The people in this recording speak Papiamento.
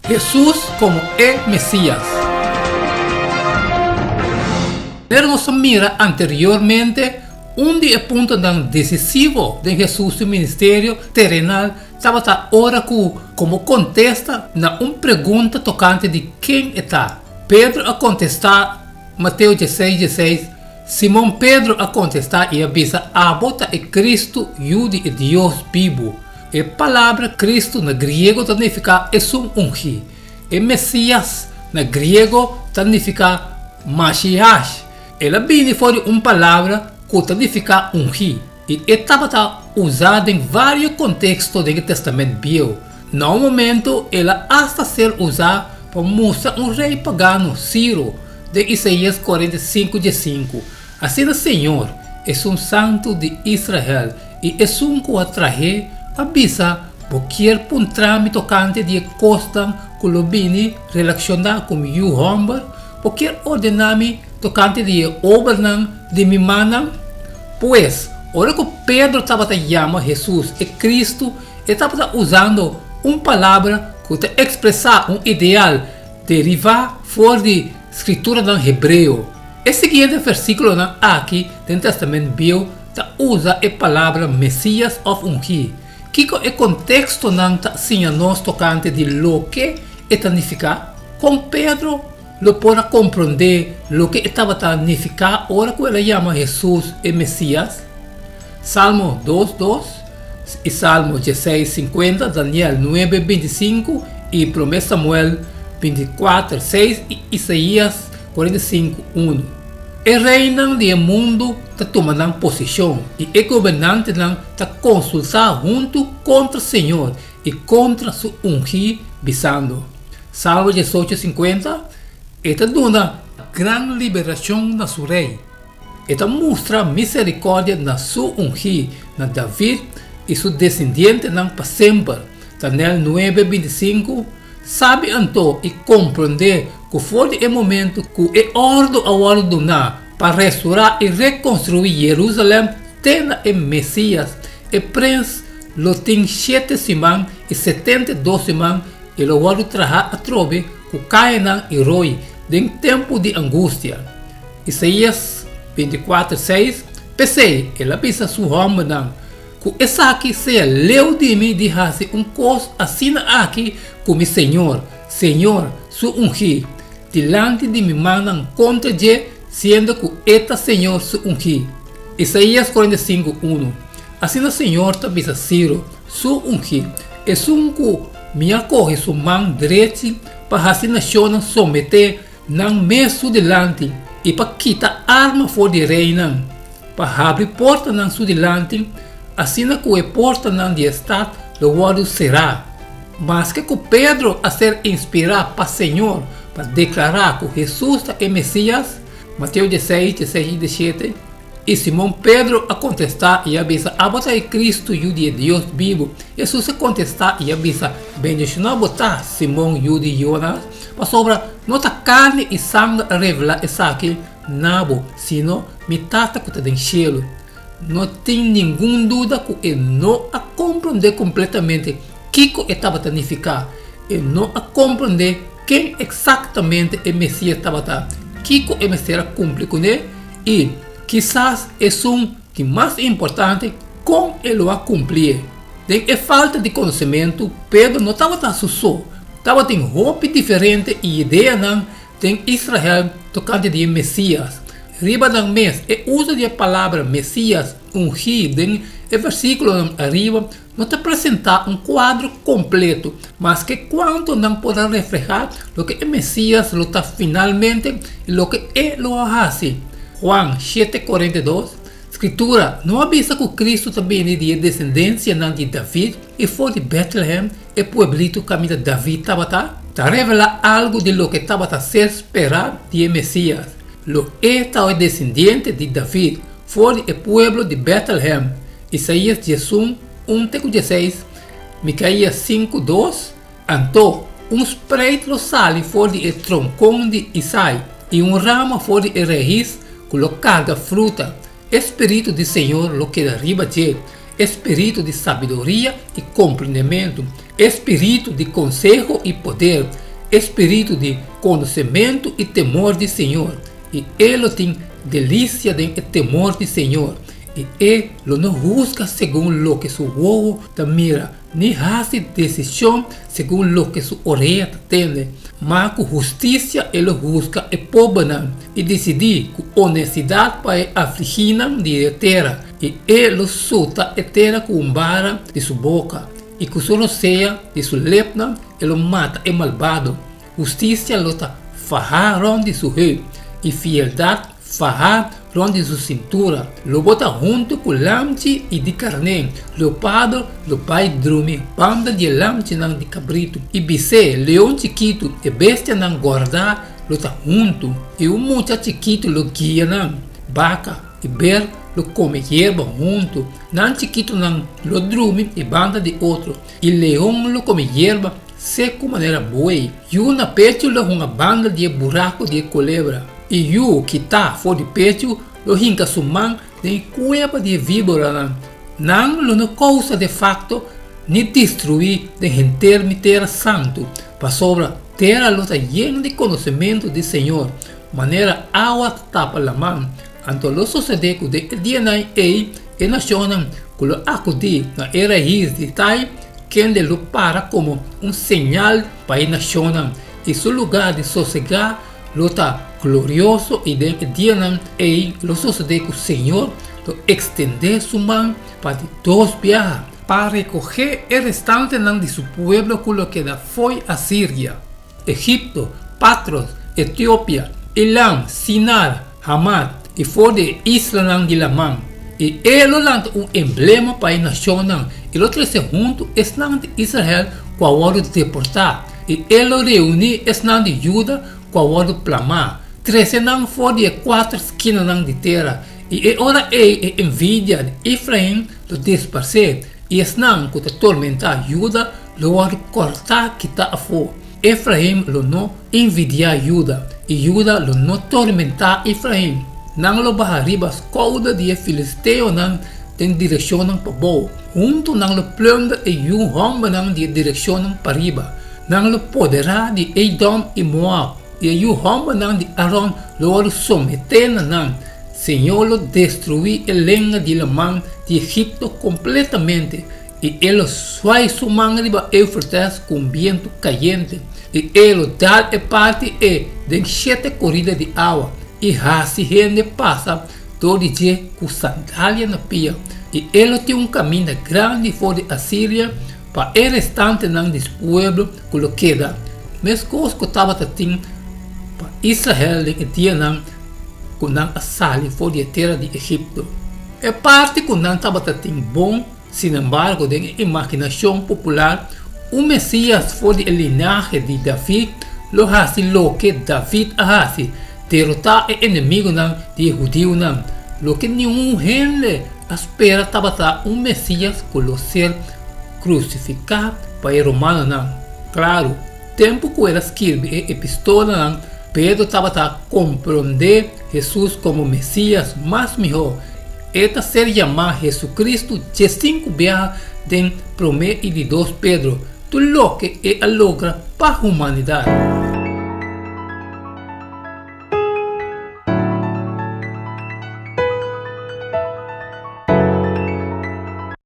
Hesus komo e Mesias. Manera nos a mira anteriormente, un di e puntonan desisivo den Hesus su ministerio terenal tabata ora ku, komo kontesta na un pregunta tokante di ken e ta, Pedro a kontestá, Mateo dieseis, dieseis, Simon Pedro a kontestá i a bisa, Abo ta e Kristu, Yu di e Dios bibu. E palabra Kristu na griego ta nifiká Esun Ungí. E Mesias na griego ta nifiká Mashiach. El a bini for di un palabra ku ta nifiká ungí, i e tabata usá den vários konteksto den e Tèstamènt Bieu. Na un momento el a asta ser usá pa mustra un rei pagano, Siro, den Isaías 45 diesinku. Asina Señor, Esun Santu di Israel i Esun ku a trah'é, a bisa, Bo kier puntra mi tokante di e kosnan ku lo bini relashoná ku mi yu hòmber? Bo kier ordená mi tokante di e obranan di mi mannan? Pues, ora ku Pedro tabata yama Hesus e Kristu, e tabata usando un palabra ku ta ekspresá un ideal derivá for di Skrituranan Hebreo. E siguiente versíkulonan aki den Tèstamènt Bieu ta usa e palabra Mesías òf Ungí. Kiko e kontekstonan ta siña nos tokante di loke e ta nifiká? Kon Pedro lo por a komprondé loke e tabata nifiká ora ku el a yama Hesus e Mesías? Salmo dos, dos i Salmo dieseis, sinkuenta, Daniel nuebe, bintisinku i Promé Samuel bintikuater, seis i Isaías 45, unu. E reinan di e mundu ta tuma nan posishon i e gobernantenan ta konsultá huntu kontra Señor i kontra su ungí, bisando, Salmo diesocho, sinkuenta, E ta duna gran liberashon na su rei. E ta mustra miserikòrdia na su ungí, na David i su desendientenan pa semper. Daniel nuebe, bintisinku, Sabi anto i komprondé ku for di e momentu ku e òrdu a wòrdu duná pa restorá i rekonstruí Yerusalèm te na e Mesías, e prens lo tin shete siman i 72 siman i lo wòrdu trahá atrobe ku kayanan i roi den tempu di angustia. Isaías 24, 6, P'esei el a bisa su hòmbernan, Ku esaki sea leu di mi di hasi un kos asina aki ku mi Señor, Señor su ungí, dilanti di mi mannan kontra dje, siendo ku e ta Señor su ungí. Isaías 45, 1 Asina Señor ta bisa Siro, su ungí, esun ku mi a kohe su man drechi pa hasi nashonnan someté nan mes su dilanti i pa kita arma for di reinan, pa habri portanan su dilanti, asina ku e portanan di e stat lo wòrdu será. Maske ku Pedro a ser inspirá pa Señor pa deklará ku Hesus ta e Mesías, Mateo dieseis, dieseis i diesshete, I Simon Pedro a kontestá i a bisa, Abo ta e Kristu, Yu di e Dios bibu. Hesus a kontestá i a bisa, Bendishoná bo ta, Simon, yu di Yonas, pasobra no ta karni i sanger a revelá esaki na bo, sino mi Tata ku ta den shelu. No tin ningun duda ku e no a komprondé kompletamente kiko e tabata nifiká. E no a komprondé ken eksaktamente e Mesias tabata, kiko e mester a kumpli kuné, I kisas esun di mas importante, kon e lo a kumplié. Den e falta di konosementu, Pedro no tabata su so. Tabatin hopi diferente ideanan den Israel tokante di e Mesias. Riba nan mes, e uso di e palabra Mesias ungí den e versíkulonan ariba no ta presentá un kuadro kompleto, maske kuantu nan por a reflehá loke e Mesías lo ta finalmente i loke e lo a hasi. Juan shete 42, Skritura no a bisa ku Kristu ta bini di e desendensianan di David i for di Bètlehèm, e pueblito kaminda David tabata? Ta revelá algu di loke tabata ser sperá di e Mesías, lo e ta e desendiente di David for di e pueblo di Bètlehèm. Isaías 11, un te ku 16, Mikaías 5, 2, Anto un spreit lo sali for di e tronkon di Isai, i un rama for di e raís ku lo karga fruta. E spiritu di señor lo keda riba dje, e spiritu di sabiduria i komprendementu, E spiritu di konseho i poder, e spiritu di konosementu i temor di Señor, i e lo tin delisia den e temor di Señor, i e lo no husga segun loke su wowo ta mira, ni hasi desishon segun loke su orea ta tende, ma ku hustisia e lo husga e pobernan, i disidí ku onestidat pa e afligínan di e tera, i e lo suta e tera ku un bara di su boka, i ku su rosea di su lepnan e lo mata e malbado. Hustisia lo ta fahá rònt di su heup, i fieldat fahá rònt di su sintura. Lo bo ta huntu ku lamchi i di karné, leopardo lo bai drumi banda di e lamchinan di kabritu, i bisé, leon chikitu, e bestianan gòrdá lo ta huntu, i un mucha chikitu lo guia nan. Baka i ber lo kome yerba huntu, nan chikitunan lo drumi i banda di otro, i leon lo kome yerba Seku manera buey. Yu na pechu lo hunga banda di e buraku di e kolebra, i yu kitá for di pechu lo hinka su man den e kueba di e víboranan. Nan lo no kousa defakto ni destruí den henter mi tera santu, pasobra tera lo ta yen di konosementu di señor, manera awa ta tapa laman. Anto lo sosodé ku den e dianan ei e nashonnan ku lo akudí na e rais di Tai, Kende lo para komo un señal pa e nashonnan, i su lugá di sosegá lo ta glorioso, i den e dianan ei lo sosodé ku Señor lo ekstendé su man pa di dos biaha, pa rekohé e restantenan di su pueblo ku lo keda fo'i Asiria, Egipto, Patros, Etiopia, Elam, Sinar, Hamat, i for di e islanan di laman. I e lo lanta un emblema pa e nashonnan, i lo trese huntu esnan di Israel ku a wòrdu deportá, i e lo reuní esnan di Juda ku a wòrdu plamá, trese nan for di e kuater skinanan di tera. I e ora ei e envidia di Efrain lo disparsé, i esnan ku ta tormentá Juda lo wòrdu kòrtá kitá afó. Efraim lo no envidiá Juda, i Juda lo no tormentá Efraim. Nan lo baha riba skouder di e filisteonan den direkshonnan pabou. Huntu nan lo plùnder e yu hòmbernan di e direkshonnan pariba. Nan lo poderá di Edòm i Moab, i e yu hòmbernan di Aron lo wòrdu someté na nan. Señor lo destruí e lenga di laman di Egipto kompletamente. I e lo swai su man riba Eufrates ku un bientu kayente, i e lo dal e parti ei den shete korida di awa, i hasi hende pasa dor di dje ku sandalia na pia. I e lo tin un kaminda grandi for di Asiria pa e restantenan di su pueblo ku lo keda, meskos ku tabata tin pa Israel den e dianan ku nan a sali for di e tera di Egipto. E parti ku nan tabata tin bon. Sin embargo, den e imaginashon popular, un Mesías for di e linahe di David lo hasi loke David a hasi, derotá e enemigunan di e hudiunan. Loke niun hende a spera tabata un Mesías ku lo ser krusifiká pa e romanonan. Klaru, tempu ku el a skirbi e epistolanan, Pedro tabata komprondé Hesus komo Mesías mas mihó. E ta ser yamá Hesukristu diesinku biaha den Promé i di Dos Pedro, tur loke e a logra pa humanidat.